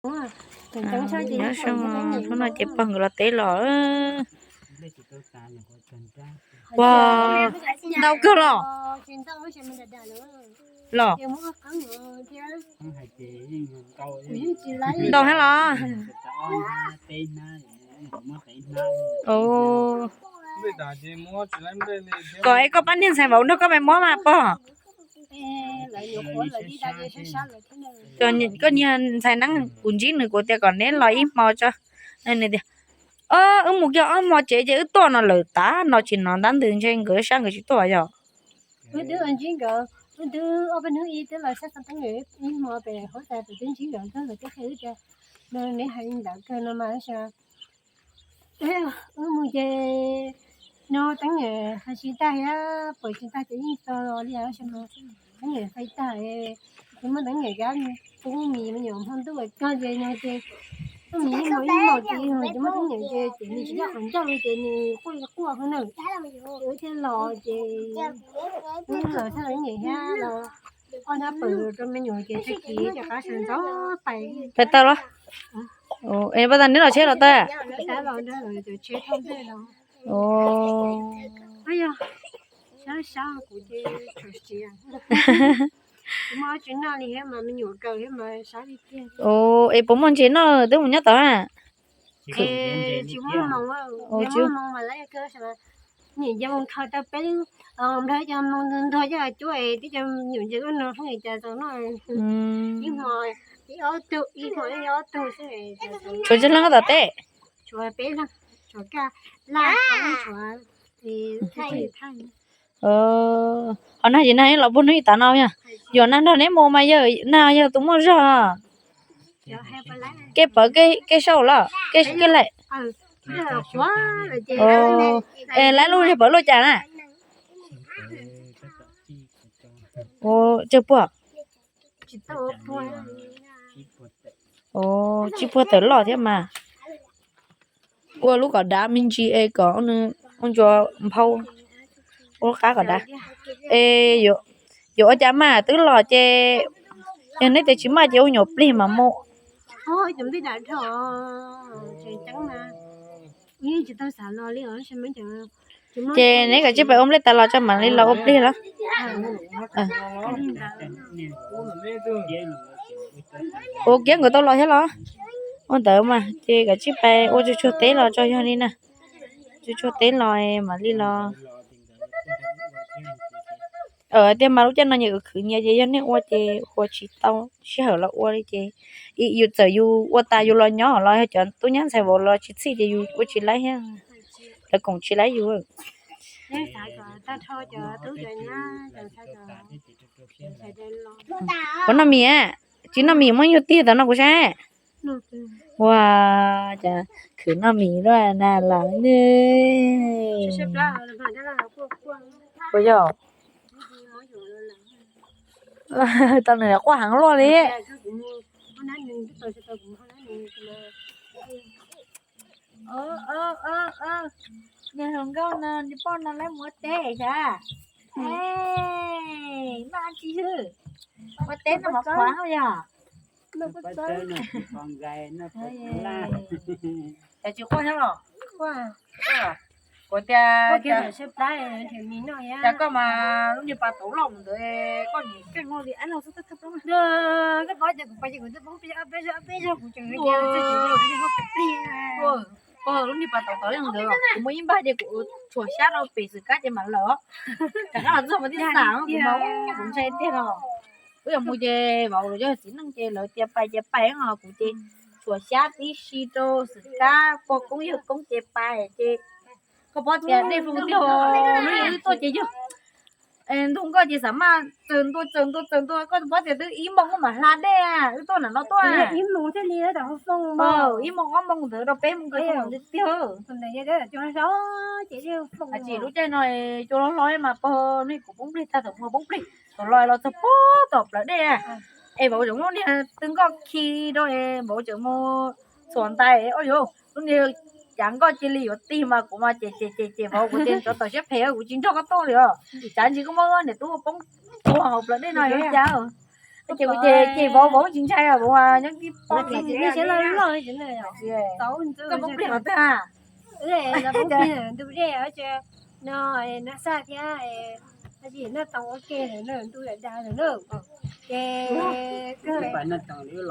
Hnub no ces pog nkawd los teb los. Ua, ntau kawg los. Los. Ntau thiab los. Kom es koj pab niag ntxhais vauv nrog koj pais muab mas pog. Koj niag ntxhais neeb kuv ntsib nws kuv tias kom neb los ib hmo tso. Nws tias, wb mus kiag ob hmo tsev ces wb tuaj no lawm tas no tsis hnov ntab ntws ntshe nkawd sab nkawd tsis tuaj yog. Wb twb ntsib nkawd, wb twb ob peb hnub ib twb los sab xov tooj ib hmo pem huab tais pem twb ntsib nkawd kawg, nkawd twb qhia wb tias neb hais li ntawd kawg no mas. Wb mus ces no teeb nyem hais tsis tag thiab, pom tsis tag ces yeej tso li os. Teeb nyem fais tag, tsis muaj teeb nyem kab pub mis me nyuam hmo ntuj kawg ces no ces muaj mis ib hmos ib hmos ces tsis muaj teeb nyem ces ces nws tsis nyob qhov ncauj li ces nws quaj quaj qhov na. Ces wb thiaj los ces wb los txog teeb nyem thiab los ob hnab pawg rau me nyuam ces tag kis rov qab sawv ntxov pais. Pais tau los? Pab tas neb los tsheb los tau? Es puas muaj ntses noj twb mus nyob tod na? Nws yeej khaws tau peb nplog cov moo ntuag coj cuab es tib co nyuam ntses ub no hoob cas tau noj ib hmo ib ob tug, ib hmo ib ob tug xwb. Tshuav tsawg leej tom teb? Tshuav peb leeg, tshuav Kaj, Laj, tshuav Thaij. Ho nag ces nag los puag hnub ib tav no yog, yuav nag nrog neb mus mas yog nag yog tus muaj zog. Kev pawv kev sau los kev laim. Lab lub yog pawv luaj cas na? Tsawg puag? Tsib puag tawm loj thiab mas. Ua lub kom dav me ntsis es kom ua ntsuav nphau, ua lub qab kom dav. Es yuav ua cas mas twb los ces yog neb tias tsis maj ces ua nyuam plig mas mus. Ces neb kav tsij pais ua nplej tas los tso mam li los ua plig los. Ua kiab nkawd tau los thiab los? Ua ntawd mas ces kav tsij pais ua tsuag tsuag teb los tso yog li na. Tsuag tsuag teb los mam li los. Tiag mas lub caij no nyias khwv nyias ces yog nej ua ces ua tsis tau sij hawm los ua li ces yus txawm yus ua tas yus los nyob los yog cov tub nyab ntxhais vauv los tsis txhij ces yus ua tsis laib thiab, lawv koom tsis laib yus. Puas noj mis? Tsis noj mis muab nyuag tiag tam no kuv saib. Ua cas khwv noj mis luaj na los ne. Puas yog? Tau nws quaj heev luaj li. Niag hluas nkauj no nws poj no lawv mus ua teb sav. Noj dab tsi xwb? Ua teb noj mov qhuav yog? Cas tsis quaj thiab los? Kuv tias, cas koj mas lub niag pas tauv loj mus ntawd koj nim keej ua li ab no xwb. Pog, lub niag pas tauv tod li ntawd kuv muaj ib npag ces kuv tshuam xyab rau pem xwm kab ces mam lawm. Rov qab los txog mas tib xav kuv mas kuv ntshai tiag los. Wb yuav mus ces vauv los yog txiv neej ces lawv tias pais ces pais os, kuv ces tshuam xyab tib si rau xwm kab pog koob yawg koob ces pais ces koj paub tias dej foo tiag, wb tuaj ces yog ntug nkoj ces xav maj txawm ntua txawm ntua txawm ntua, koj paub tias twb ib moos mam hla dej, wb tuaj nram no tuaj. Ib moos ob moos ntawd rau peb moos kawg tiag. Lub caij no cua hlob hlob mas pog nej kuv poob plig tag thaum muag poob plig thaum los los txog puag tom plawv dej. Es vauv tseem muab niag tw nkoj khi rau es vauv tseem mus txhuam ntais, ua yuav lub niag cav nkoj cia li yuav tig mas kuv mas ces ces ces ces vauv kuv tias tsov tom siab phem kuv tsis nrog koj tuaj li os. Cav ntsis koj muab niam tub ua poob puag hauv plawv dej no yuav cas. Ces kuv ces ces vauv vauv tsis ntshai vauv nyob tib pob. Koj poob plig qhov twg a? Ntu dej no, Nab Xaj thiab Nab Toom ua ke lawm na, ntu dav dav lawm na. Ces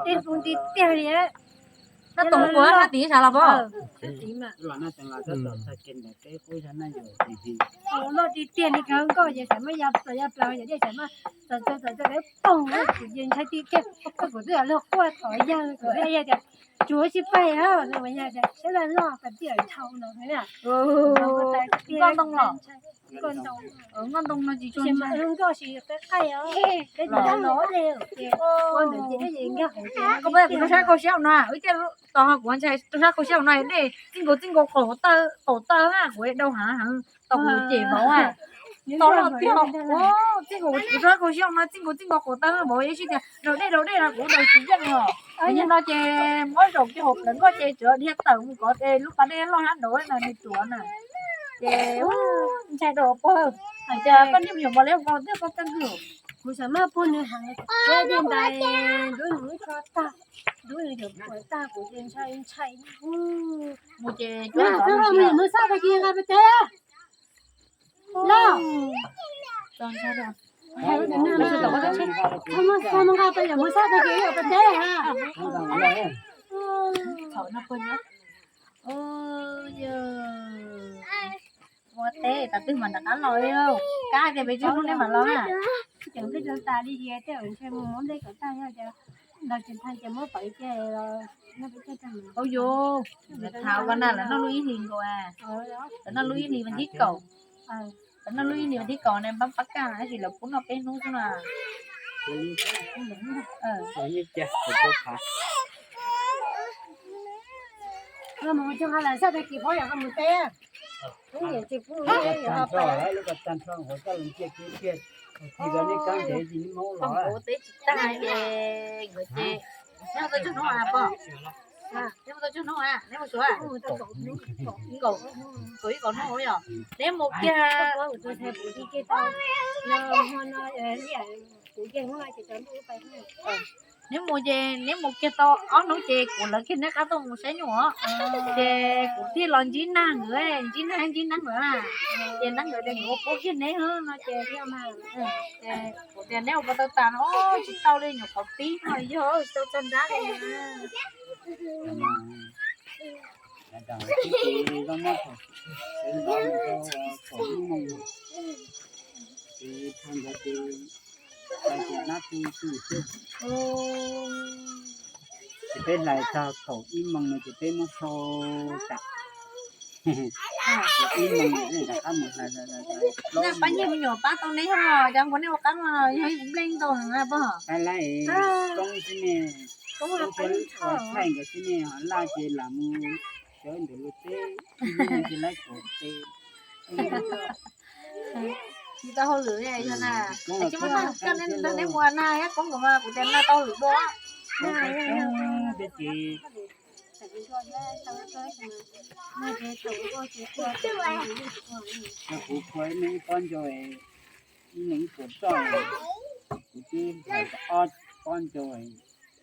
tej foob tiag tiag li. Nab Toom ua hab tim sav los pab. Loj tiag tiag li kawg nkoj ces tam maj ya plaws ya plaws yog dej tam maj txog txog txog peb poog na, kuv ces ntshai tiag tiag. Kuv twb luag quaj thov yawg, kuv twb yawg tias tsuav tsis pais os, saib laj loj pas tiam dhau no. Nkoj ntoo los? Nkoj ntoo no tsis tshua ntshai. Nkoj tsis qaij qaij os, peb los los ces ua ntawd ces nkaj hauv ces. Koj pab kuv rau sab kaum siab no, ib tiaj tos ho kuv ntshai rau sab kaum siab no dej txij nkaus txij nkaus qaum taw, qaum taw na kuv dau heev heev. Tau kuv cem vauv a, tau loj tiag. Txij nkaus kuv rau sab kaum siab no txij nkaus txij nkaus qaum taw vauv yeej sib tias daus dej daus dej no kuv daus tsis yeej os. Yog no ces muab zaum kiag hauv plawv nkoj ces tsuav dhia tawm mus kov es lub pas dej loj hab nraud na nws tuav na. Ces ntshai rau pog, hais tias koj niag me nyuam mos liab vau twb koj kawg nkaus. Kuv xav maj pog nws heev, thiab tej ntais ntuj nws ib tso tag, ntuj nws cov puas tag kuv ces ntshai ntshai. Mus ces mus xaj tag kis nqa pem teb. Los, mus nqa pem, mus xaj tag kis pem teb. Ua teb tas twg mas rov qab los li, kab tias peb tsaug hnub neb mam los na. Ces peb tsaug tas li ces tej zaum ntshe mus muab nplej kom tag yog ces ntaus tsis tag ces muab pawv ces los. Ua yus, thaum koj na lawv noj lub ib hlis nkaus, lawv noj lub ib hlis vas thib kaum, lawv noj lub ib hlis vas thib kaum ne pab pab kaj tab sis lawv pub noj peb hnub xwb na. Mus coj nqa lawv xaj tag kis phob yog mus teb. Lub ko tag nrho nqus coj los cia kiag, cia nej kab ntev cia nej maub los. Teb tsis tag ces nkawd ces, neb mus tau tsawg hnub a pog? Neb mus tau tsawg hnub a? Neb mus suav? Kaum ib kaum hnub yog. Neb mus kiag, neb mus ces neb mus kiag tau ob hnub ces kuv lawv kiag neb qab tuaj mus saib nyuj os. Ces kuv thiaj los ntsib nag nkawd, ntsib nag ntsib neeb nkawd na. Ces neeb nkawd tias nkawd ua pub kiag neb no ces, kuv tias neb ua puas tau tas no, tsis tau li nyuam qhuav pib no yog tsis tau txog nrab li. Ces peb hlais txog kaum ib moos no ces peb muab sau tas. Ib moos rov qab mus hlais. Pab nyiag me nyuam pab tau neb yog cov nkaus nej ua qab no yog ib nplej ntau heev pog. Pab lab koob xwb ne, koob thiab ua thaij nkawd xwb ne, ho laj ces lam mus sawv ntawm lub teb, ib hnub ces lab kaum teb. Tsis tau hauj lwm yog na. Tsis muaj neeg coj neb mus na, yog koob nkaus mas kuv tias na tau hauj lwm dua. Yog kuv khuav ib leeg ib pob ntsaug, ib leeg ib puas txoj, kuv twb hlais tau ob pob ntsaug,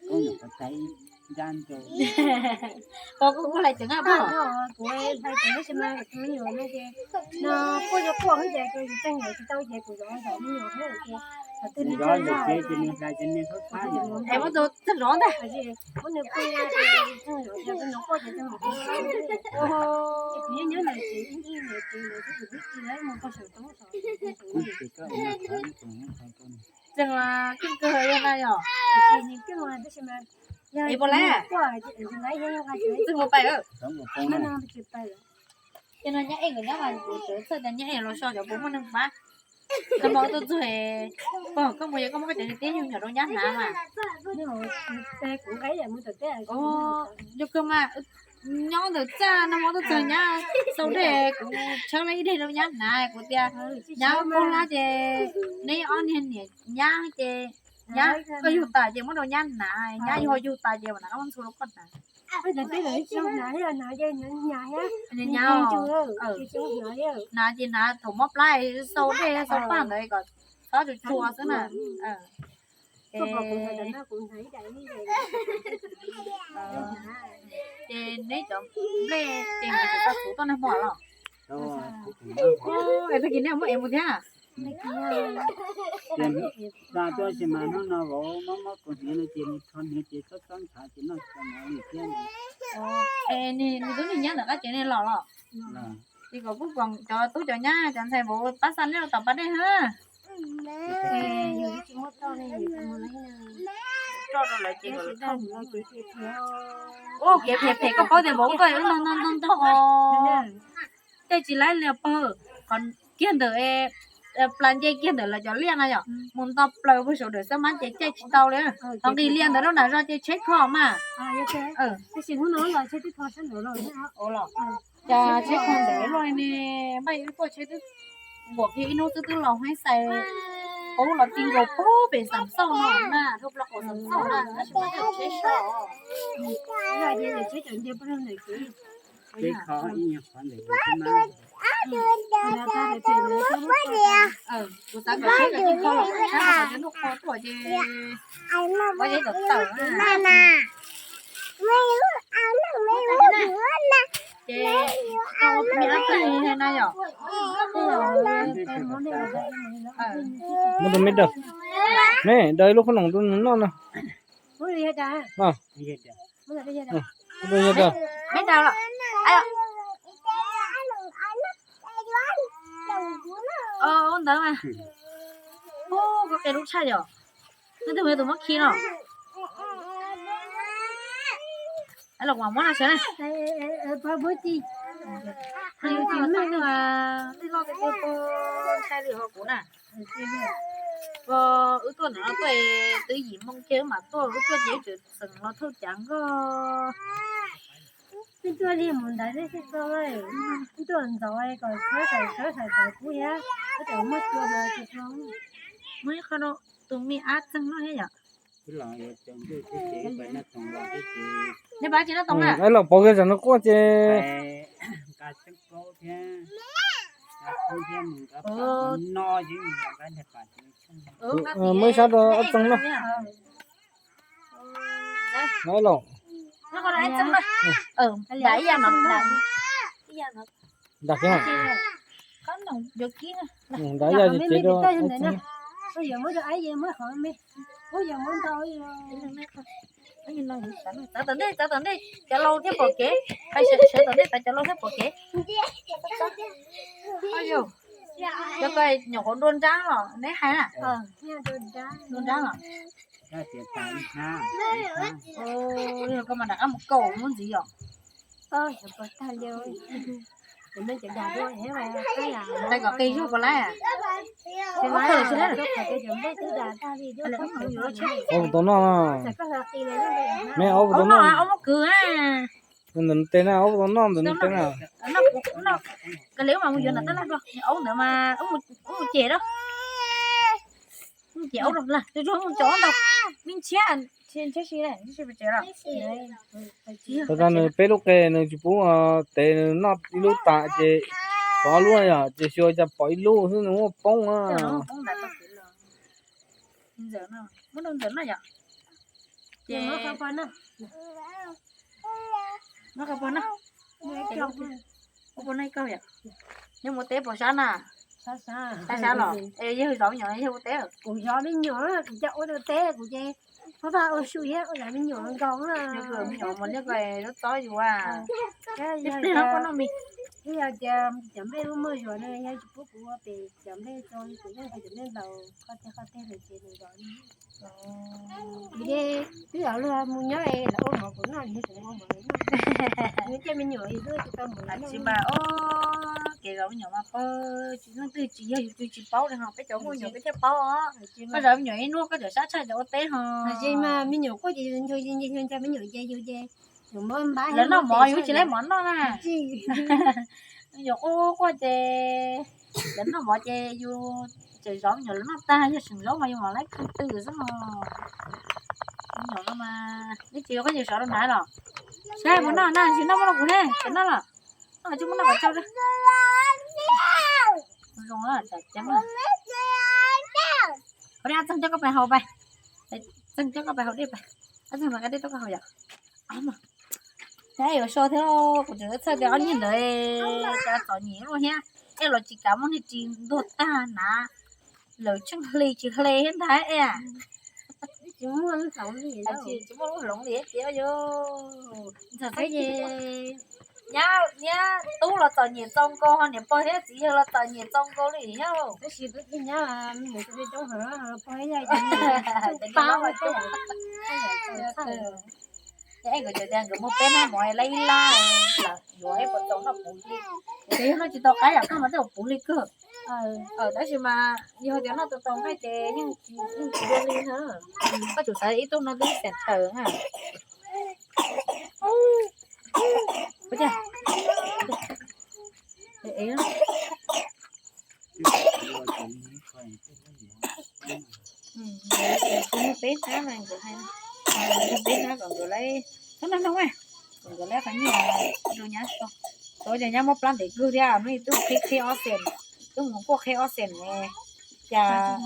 koob nyuam qhuav tag ib nrab ntsaug. Koj kuj hlais ceev na pog? Kuv hlais ceev tab sis mas kuv tus me nyuam no ces no quaj quaj xwb ces kuv tseem hlais tsis tau ces kuv zov zov me nyuam xwb ces. Zov yus tsev ces nws hlais ces nws txhob txhab yus. Es muab tus txog zov ntag. Muab nws pw no ces tseem zov ces tus no quaj ces tseem hlais. Kuv nyob nyob ntawm tsev ib ntsis ntawm tsev ntawd xwb kuv twb tsis tau mus pog saum toob saud. Tseem keej kawg yog na yog. Es puas laib? Txij mus pais. Ces no nyab ej nkawd nyob mas kuv txawm txhawj tias nyab ej los so cov puas muaj neeg pab. Koj mus tuaj txog, pog koj mus yog koj muab koj cov niag tib nyuag nyuam rau nyab hnav mas. Yog kawg mas, nyob ntawm txaj no mus tuaj txog nyab sau dej, kuv tshawb lawm ib deg rau nyab hnav, kuv tias nyab pog hlab ces neb ob niag niam nyab ces nyab koj yug tas ces muab rau nyab hnav, nyab yug ho yug tas ces mam hnav koj muab ntxhua rau koj hnav. Hnav ces hnav thaum mob plab sau dej sau paj ntawd kom txhob tsuas tsuas xwb na. Ces neb cov nplej ces nws tsis tau txhuv tuaj nag hmo los? Es tag kis neb muab ev mus thiab? Ces xa tuaj ces mas hnub no vauv mob mob kaus hniav no ces mus rho hniav ces txhob txhob ntshav ces noj tsis tau hniav li thiab. Es nws tub nws nyab ntawm qab tsev ne los los? Ces kom kuj kom cov tub cov nyab cov ntxhais vauv pab xa neb rau tom pas dej na. Roj rau lawv ces kom lawv thauj. Ua kev phem phem koj paub tias vauv koj ntog ntog ntog ntog os. Tej tsis laib li pawg, qhov kiag ntawm plas nce kiag ntawm lawv cov liaj na yom, mus nto plaws puag saum dawm xab mab ces caij tsis tau li. Qhov nqis liaj ntawd rau nram zos ces tsheb kho mas. Cas tsheb kho ntawd luaj li ne, npaj ib tuaj tsheb twb npuam kiag ib hnub xwb twb los heev xais, pub los ti nkaus pub pem xam xauj no na, dhau plaws qaum xam xauj na, tab sis mas tsheb so. Kuv xav kom tsheb cov tib qho los tshab qhov cov ntuj qhua tuaj ces ua yeeb tom tawm na. Ces tau me ab tug na yom. Muab rau me daws, me daws ib lub qhob noom rau nws noj no. Muab rau yawg daws. Ntawd mas, koj qia lub tshaj yom. Twb twg tus muab khi no. Los kuv mam muab no sawv na. Twb loj tiag tiag, ntshai li ho kuv na. Wb tuaj ntawm no tuaj twb yim moo kiag wb mam tuaj, wb tuaj ces wb tseem xeem los thauj cav nkoj. Wb tuaj li mus ntawd xwb, wb tuaj ntxov kom sawv sawv sawv sawv sawv kuv thiab, wb tseem muaj cua no. Muaj ib qho rau tus me ab txeeg noj thiab yom. Nej pab tsis noj toov na. Los pauv kiag tsam no quaj ces muab ib sab rau ab txeeg na. Los nram ib yam no, nram ib yam no. Nram kiag. Nram ib yam ces cev rau. Txav tom ntej, txav tom ntej, cov laus thiab pom kev, hais sawv tom ntej tas cov laus thiab pom kev. Yog koj nyuam qhuav dua nrab los neb hais na. Dua nrab los. Koj mas rov qab mus kaum hnub ntxiv yom. Tais kom qis zog puas laib? Ob puas tau noj, me ob puas tau noj. Ob muab kwv. Ntawm no tes na, ob puas tau noj ntawm no tes na. Kav liam wb mam mus yuav nram tab laj dua, aub ntawd mas wb mus cem dua. Mus cem aub dua, tus tsuag mus cem aub ntag. Me ntshiab, ntshiab si, ntshiab si pes tsev los. Tab sis nws peb lub qe nws tsis pub tev, nws noj ib lub tas ces pom ob lub yom, ces xyov cas pom ib lub xwb nws muab poob na. Muab rau ntxawm noj yom. Ces muab rau pog noj. Ua pog noj ib kauj yom. Nyob mus teb puas sab na? Sab sab los? Es yawg zov me nyuam yawg ua teb? Kuv zov me nyuam, kuv coj ua tau teb kuv ces pab pab ua su thiab ua zov me nyuam nkaus na. Yog me nyuam mus liaj koj lub txob yuav. Yog tias cov nplej muaj muaj zuag no yog tsis pub kuv ua pem cov nplej tso, kuv yeej hais cov nplej laus qhov teg qhov teg lawm ces nws zov li. Kuv twb yog luag mus nyob es lawv ua mov kuv noj, kuv ua mov lawv noj. Nws coj me nyuam es luag tsis tau mov lawv noj. Tsis mas, kev zov me nyuam mas pab tsis leej twg tsis yog yus twg tsis paub li ho, peb cov muaj me nyuam peb thiaj paub os. Koj zov me nyuam ib hnub koj txawm sab tshaj cov ua teb ho. Tsis mas me nyuam quaj ces yus nco nco nco me nyuam ces yus ces yus muab npab lawv noj mov yus tsis laib mov noj na. Me nyuam quaj quaj ces lawv noj mov ces yus tseem zov me nyuam lawv noj tag yog tseem zaub mas yus mam laib khwv twm xwb os. Me nyuam no mas neb tsis yuav koj ces sov rau nrad los? Saib puas noj na, tsis noj muab rau kuv ne, tsis noj los? Noj tsis muab noj kom tsau. Zoo, tsam ceeb. Qhov dej ab txeeg coj koj pais haus pais. Txeeg coj koj pais haus dej pais. Txeeg mas nqa dej tuaj koj haus yom. Thiab yuav so thiab, kuv tseem txhawj tias ob niag ntawd cas txom nyem luaj thiab, es los tsis kav muab niag ris ntuag tag na, lawv tsheej hle tsis hle thiab ntag es. Tsis muaj lub hloov li tiag yo. Nyab, nyab tub los txom nyem txaus nkaus, niam pog thiab txiv yawg los txom nyem txaus nkaus li thiab. Tab sis peb nyab pog thiab yawg pab. Es nkawd tias nkawd muaj peb hnab mov lab ib lab, yuav ib puas txaus noj puv hli. Ces yog noj tsis tau qab yam koj mas tej zaum puv hli kawg. Tab sis mas yog tias noj tau tau nqaij ces yeej tsis dua li na. Koj tsum xav ib tug no twb xeem tawm na. Peb hnab mas nkawd hais, peb hnab kom nkawd lab, txhob noj hnub kom nkawd lab qhov nyiaj rau nyab so. Tau ces nyab muab plab ntev kawg thiab, hnub ib tug qhib qhib ob xees, tub mus kuaj qhib ob xees ne. Cas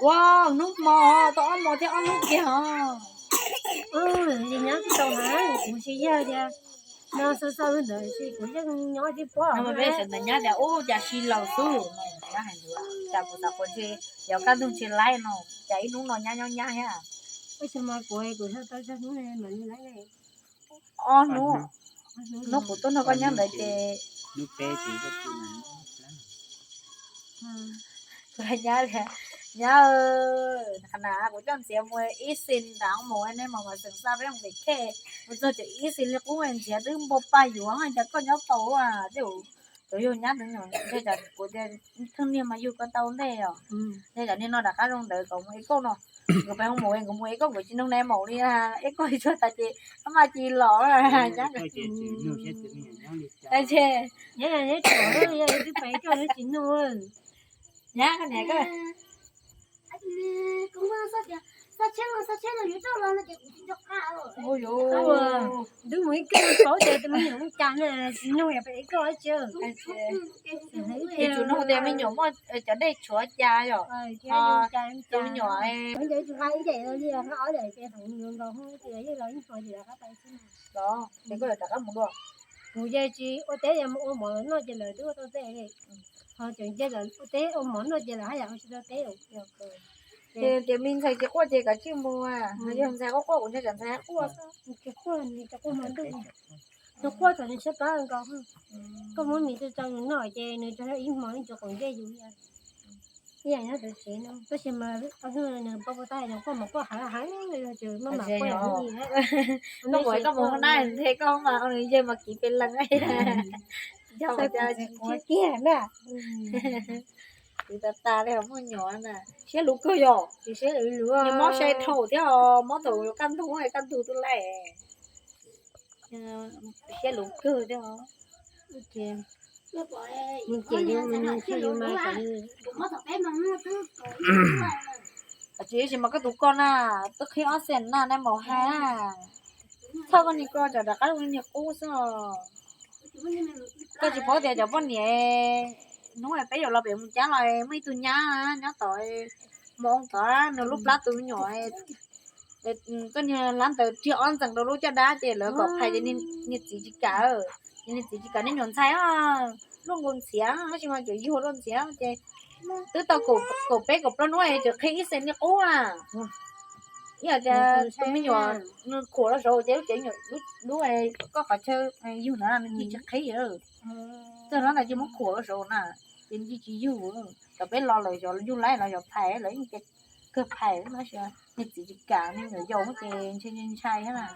ua hnub hmo tau ob hmo thiab ob hnub kiag os. Li nyab tsis tau na, kuv tsis yog tias no xav xav ntawd tsis kuv yeej nyob tib pob. Peb sawv ntawd nyab tias ub cas si laus xwb, nyab hais ntawd cas kuv xav quav ntshe yog kaj ntug ntshe laib no, cas ib hnub no nyab nyob nyab thiab. Tab sis mas kuv kuv tau hnub mam li laib. Ob hnub, hnub kuv tuaj nrog koj nyob ntawd ces kuv hais nyab tias, nyab, qhov na kuv coj ntxiav mus ib xis nram mus ne mas mas xeem xa peb mus pem khej, mus txog ces ib xis li qub ntxiav twb npau paj yuav cas koj nyob tau tej. Cov yug nyab ntawd ntshai tsam kuv tias thwj niag mas yug ko tau ntej os. Ntshai tsam niag no rov qab zoo ntawd kom mus ev kauj no. Nkawd peb mus, nkawd mus ev kauj nkawd tsis nug nai maum li, ev kauj tsuag tas ces maj maj cia los nyab. Tab sis nyab ko niam ko. Twb mus ib kauj paub tias tus me nyuam cas ne, tsis nug yog peb ib kauj tsis. Ces tsum nug tias me nyuam muaj cov dej tshuav cas yom. Tus me nyuam los ces koj yuav rov qab mus dua. Kuv ces tsis ua teb, yog mus ua mov noj ces lawv twb ua tau tej li. Ho cov nce lawv ua teb ua mov noj ces lawv haj yam ua tsis tau teb. Ces tias me ntxhais tsis quaj ces kav tsij mus, yog ntxhais quaj quaj kuv ntshai tsam ntxhais quaj. Tsis quaj, tsis quaj mov ntuj. Nws quaj thaum nws tshaib plab nkaus. Koj muab mis rau nws noj ces nws rau ib hmo nws tsis qaum ncej yus li. Ib yam nyob tom tsev no, tab sis mas ob hnub nws pab pab tab nws quaj mas quaj heev heev, maj mam quaj ib yam li. Koj mus koj mus hauv nab nthe koj mas nws yawg mas kiv pes lees. Yog tias tsis quav kiag na. Kuv tas tas li muaj nyuam na, siab luv kawg yom. Nws mob sai dhau thiab, mob thaum yuav kaj ntug, kaj ntug twb laij. Siab luv kawg thiab. Tsis mas koj tus ko na, twb qhib ob xees na, nai maum hais na. Txhob koj niag ko tsam rov qab zoo niag qub xwb os. Koj tsis paub tias cov poj niam, hnub peb yuav los pem mus cab los muaj ib tug nyab nyob tom mus oo tod, nws lub plab tus me nyuam, koj niag hlab ntawd riag ob ntxees rau lub caj dab ces lawv kom phais ces niag txiv tsis kam, ces niag txiv tsis kam, niag nyuam ntxhais luaj nkaus ntxhiav, tab sis mas cov yug luaj ntxhiav ces twb tau kaum peb kaum plaub hnub ces qhib ib xees niag qub na. Ib yam tias tus me nyuam nws khuam los saud ces lub cev, lub koj qhov chaw yug ntawd nws cia tsis qhib. Txog hnub ntawd ces muab khuam los saud na, ces nws cia tsis yug. Thaum peb los lawm xyov yug laib los xyov phais, lawv yeej tias kawg phais, tab sis niag txiv tsis kam, niag nyuam yaus ces ntshai ntshai thiab na,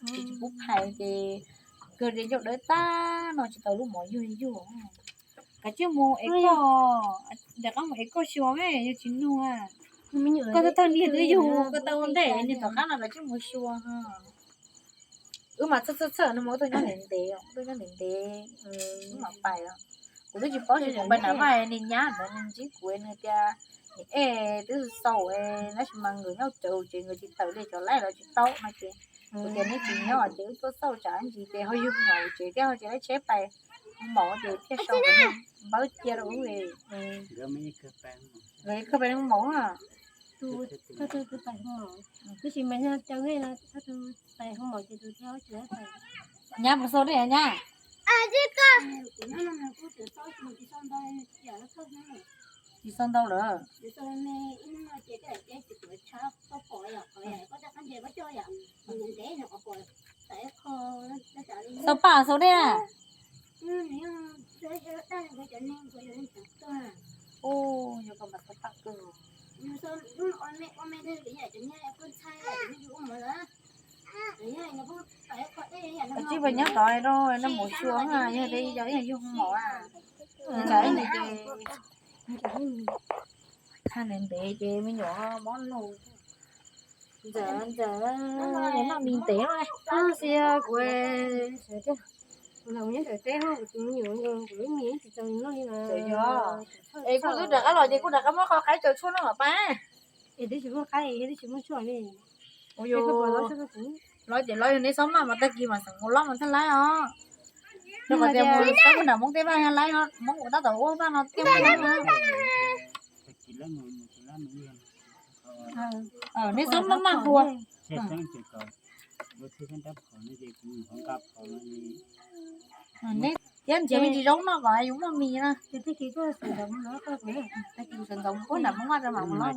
txiv tsis pub phais ces kawg tias ncauj dawb tag no tsis tau lub mov yug yug. Kav tsij mus ev koj, rov qab mus ev koj xyuas me, yog tsis nug koj thawj thawj niag twb yug koj tau ua ntej, niag tom qab no kav tsij mus xyuas. Wb mas txhawj txhawj txhawj no mas wb tuaj nyob ntev ntev, wb tuaj nyob ntev ntev, wb mam pais. Kuv twb tsis paub tias kuv pais nram vaj niag nyab ntawd nws ntsib kuv nws tias, es twb xaus tab sis mas nkawd nyob rawv tsev nkawd tsis tawm li, cov laib los tsis tau no ces kuv tias neb tsis nyob ces wb tuaj xauj tsam ntsis ces ho yug me nyuam tsev thiab ho tsis laib tsheb pais, maum ces thiaj sau npawb cia rau wb. Nkawd kawg pais maum. Tus thawj tug tus tais hoo maum, tab sis mas yog cov nqaij no thawj tug tais hoo maum ces tus thib ob tsis tau tais. Nyab puas xaus dej nyab? Tsis xaus ntau lawm. Xaus paj xaus dej na. Ub, yog koj mas xaus paj kawg. Tsis pais nyob tod rau noj mus xyuas na, yog tias yog yug hoo maum a. Ntxawm ib ntsis ces thaij ntev ntev ces me nyuam mob laug. Ntxawm, ntxawm, noj mis ntev no xwb kuv sawv tiag. Kuv los nyob ntawm teb hauj kuv tus me nyuam nkaus kuv lub mis tsis txaus noj li mas. Es kuv twb rov qab los ces kuv rov qab muab qhov qaib tsaws tshuaj noj mam pab. Es twb tsis muaj qaib twb tsis muaj tshuaj li. Ua yus los ces los yog neb xob maj mas tag kis mas xeem mus lob mas thiaj laib os. Rau qhov tias mus txog nram Hmoob tej vaj laib, Hmoob tab tom ua vaj no tiaj. Neb xob maj maj hu. Neb thiab nrhiav me ntsis zaub noj kom yus muaj mis na. Tag kis sawv ntxov puag nram Hmoob vaj rau mam mus lob.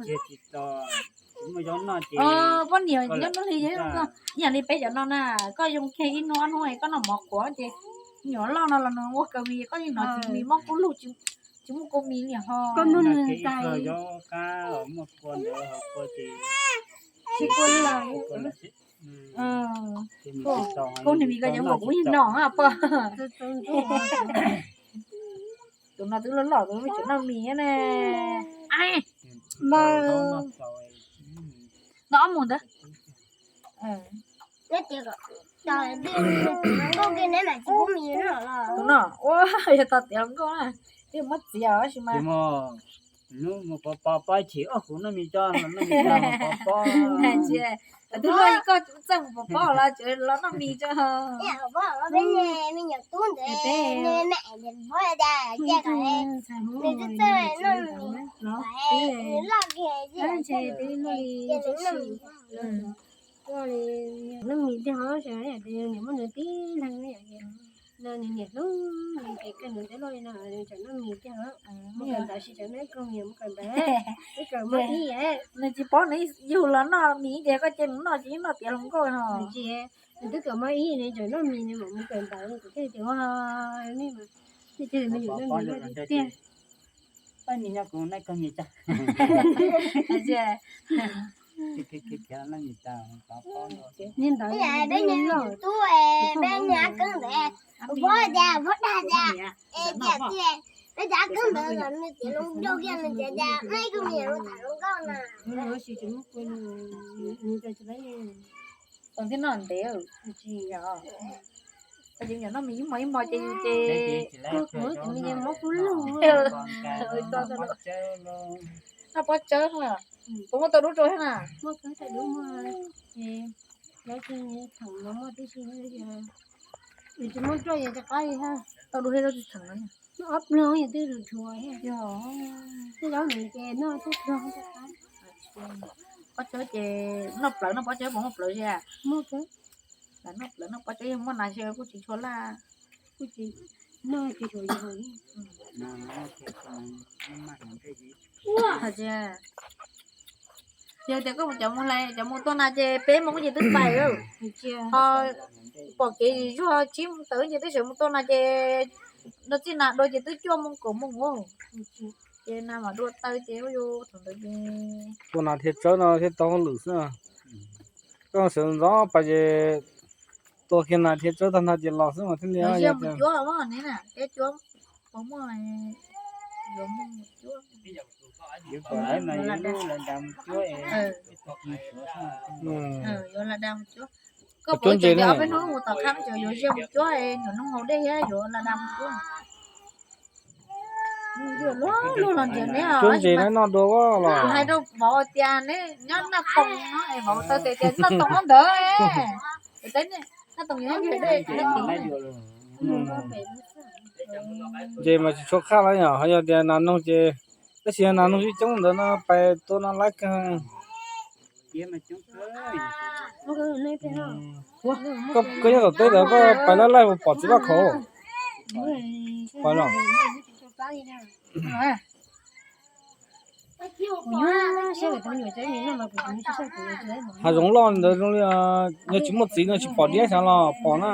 Poj niam nyob nub hli yog koj ib yam li peb cov no na, koj yoo kiag ib hnub ob hnub koj noj mov qhuav ces nyuam loj no los nws ua kaw mis, koj yeej hnov tsis mis mob kub lug, tsis muaj kua mis li ho. Koj muaj nws tais. Koj nws mis koj yeej ua kuv yeej noj poj. Tus no twb loj loj tus me tseem noj mis ne. Noj ob mus ntawd. Tus no ua yog tog tiav hluas nkauj na, twb muab txiav tab sis mas. Hnub mus pov pob, pov chim ob kuv noj mis tso, noj mis tso pov pob. Twb luaj koj txawj mus pov pob los tseem los noj mis tso. Noj mis tiag ho, niam muab nws tib leeg no, nws niam hlub nws ces kawg nws twb luaj li no, nws tseem noj mis tiag ho. Mus kawm ntawv tsis tseem noj kawg, mus kawm ntawv, twb kawm muaj ib. Nws tsis paub nws yug los noj mis ces koj cia nws noj ces yeej noj tiav hluas nkauj ho. Tsis, nws twb kawm muaj ib nws tseem noj mis, nws mam mus kawm ntawv, kuv thiaj tias ua nej mas, nej cia li me nyuam noj mis tiag. Pab mis nyob kuv noj kawg mis tsa. Niag ntawd peb nyuam tub, peb nyuam koob ntawd, vos tias vos dag tias, tias tias peb cov koob ntawd los nws tias lub nraug kiag nws tias tias nej koj me nyuam tham hluas nkauj na. Tsis muaj kuv, nws tias tsis laib. Tau thiab noj ntev tsis yog. Tau ces nyuam noj mis ib hmo ib hmo ces yus ces kuv ces me nyuam mob kub lug. Noj pob tsawb, puas muaj tau dub rau thiab na? Muaj kawg, tau dub muaj, ces lawv tseem muaj tib si, tsis muaj roj ces rov qab li thiab. Tau dub thiab tsis txheem. Noj ob pluag yog twb lus tshuav thiab. Yog, tej zaub nws ces noj twb pluag rov qab. Pob tsawb ces noj plawv, noj pob tsawb puas muaj plawv thiab? Muaj plawv. Lam noj plawv noj pob tsawb yog muaj nas xyaw kuj tsis tshua laj. Kuj tsis noj tsis tshua yog. Yog tias koj mus cov mus hlais cov mus tua nas ces peb moos ces twb pais lawm. Ho pom kev zuag tsib moos tawm ces twb sawv mus tua nas ces no txij nas dua ces twb cuaj moos kaum moos. Ces nas mam dua taw ces ua yus thaum ntawd ces tua nas thiaj tsawb no thiaj tau hauj lwm xwb. Koj sawv ntxov pas ces tua kiag nas thiaj tsawb tag ntag ces los xwb mas thiaj li. Yog mus cuab ne, peb cuab, peb muaj, yuav muaj mus cuab. Yuav la da mus cuab. Koj puas cuab ntses na? Peb hnub mus tom qab cov yuav ziag mus cuab, nyuam noog haus dej thiab yuav la da mus cuab. Luag luag los ntiav neb os. Cuab ntses neb noj dua los? Kuv hais rau vauv tias neb nyob Naj Toos no es vauv tau tias tias Naj Toos nyob ntawd. Naj Toos nyob ntawd. Ntses mas tsis tshua qhaj los yom, ho yog tias nas noog ces Tab sis nas noog coob coob ntawd no pais tua no laib kawg. Koj nyob tom teb ntawd koj pais laij laij puas pom txiv laj khauv? Pais los. Hav zoov loj ntawd zoo li yog tsis muaj txiv no tsis pom diab xyov los pom na.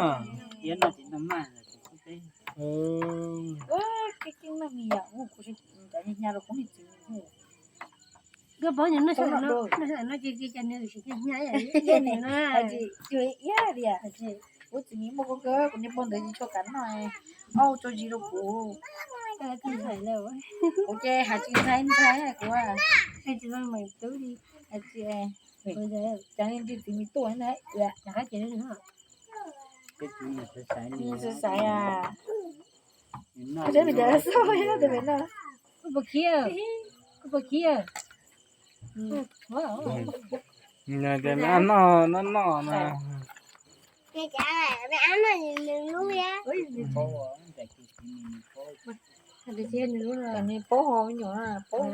Ua txiv mis muaj kawg, kuv niag pog ntawd tsis tshua kam noj, auj tso zis rau kuv. Kuv ces hais tsis ntshai ntshai kuv. Cas li txiv mis tuaj na. Xaiv xaiv a. Kuv puas khiav? Kuv puas khiav? Noj noj noj na. Nws paub ho me nyuam, paub.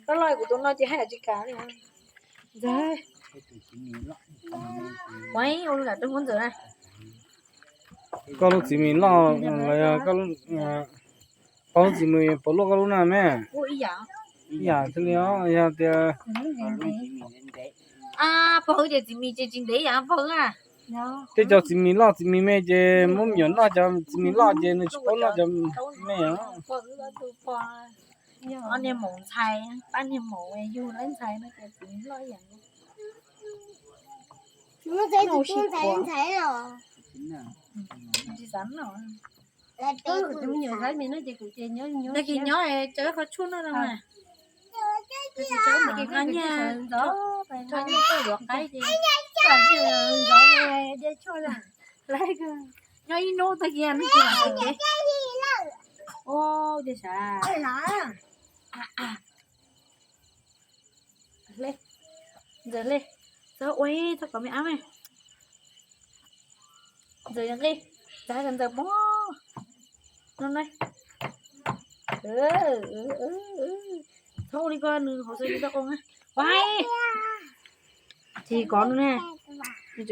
Loj loj kuv tus no ces haj yam tsis kam li. Ua li lam rau Hmoob Ntxawm na. Koj lub txiv mis loj los yog koj, koj lub txiv mis puas luaj koj lub na me? Ib yam thiaj li os, yog tias pog ces txiv mis ces tsis ntev ib yam pog na. Tej cov txiv mis loj txiv mis me ces muab me nyuam noj cov txiv mis loj ces nws tsis paub noj cov me. Ob niag maum ntxhais, pab niag maum yug lawv ntxhais no ces txiv mis loj ib yam. Tsis xav noj. Tag kis nyob tso qhov tshuaj noj no mas. Tag kis nyob nyiaj, tso nyiaj tuaj yuav qaib ces nyob ib hnub tag kis noj tsis tau ces. Ua cas sav. Ntxawm li, txhob ua, txhob kom me ab me. Ntxawm nqi, txav ntxawm mob no na. Txhob ua li ko nws hauv xwb tsis tau qoo na. Ua, tsis kov nws na.